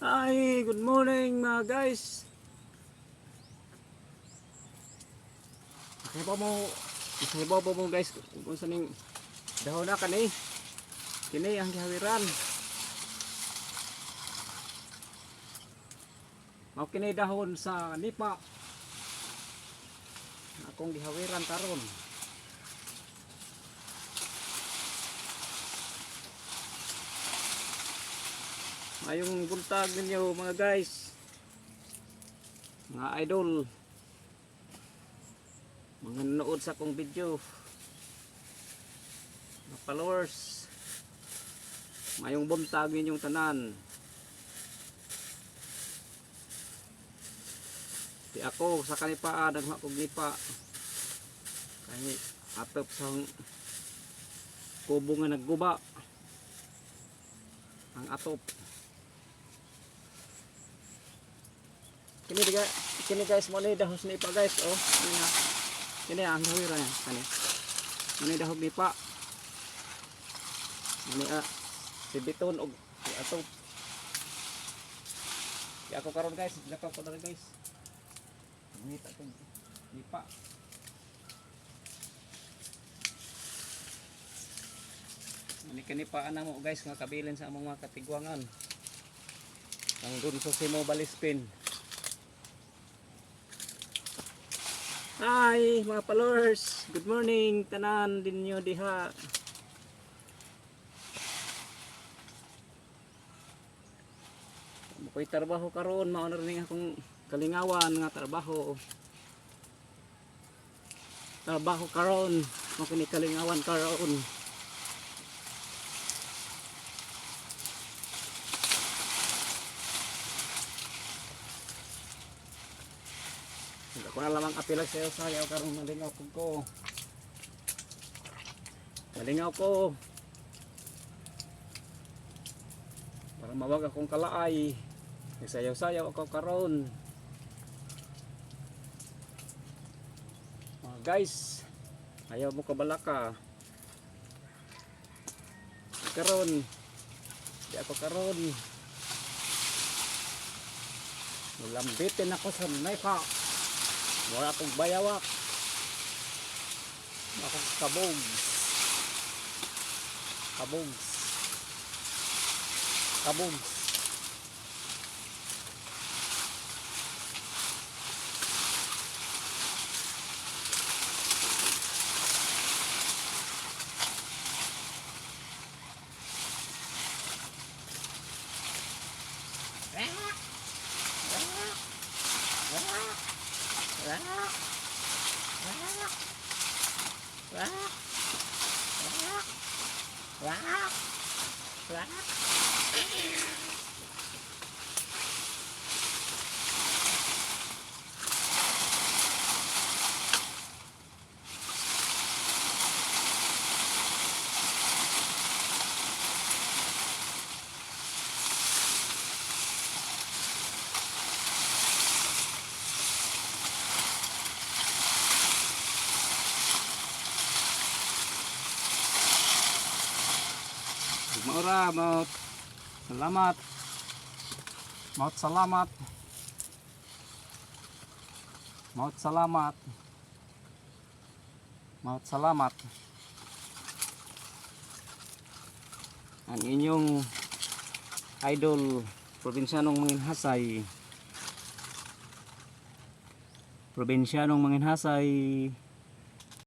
Hi, good morning, mga guys. Makibaw mo guys kung sa ning dahon na kani. Kini ang gihawiran. Mao kini dahon sa nipa. Akong gihawiran karon. Mayong buntag ninyo, mga guys. Mga idol. Mga nanood sa akong video. Mga followers. Mayong buntag ninyong tanan. Di ako sa kanipaan, naghuha kog nipa. Kay atop sa kubo nga nagguba. Ang atop. Kini diga, kini guys, mo ni dahos ni pa, guys, oh. Kini na. Kini ang hawira niya kani. Mo ni dahog ni pa. Mo ni ah, si Biton og si atop. Di ako karon, guys, lakaw ko dali, guys. Mangita kog nipa. Ani kini pa ana mo, guys, nga kabilin sa among mga katigwangan. Ang dun sa Simo Balispin. Hi, mga followers. Good morning tanan dinyo diha. Mo ko'y trabaho karon, mao na rin akong kalingawan nga trabaho. Trabaho karon, mao kini kalingawan karon. Ako na lamang apila sa sayaw karon, malingaw ko ko. Malingaw ko. Para mawag akong kalaay. Nagsayaw-sayaw ako karon. Mga guys, ayaw mo kabalaka. Karon, di ako karon. Mulambitin ako sa nepa. Mura akong bayawak. Akong kabog. Kabog. Kabog. Maura, maut. Salamat. Maut salamat. Maut salamat. Maut salamat. Ang inyong idol, probinsyanong Manginhasay. Probinsyanong Manginhasay.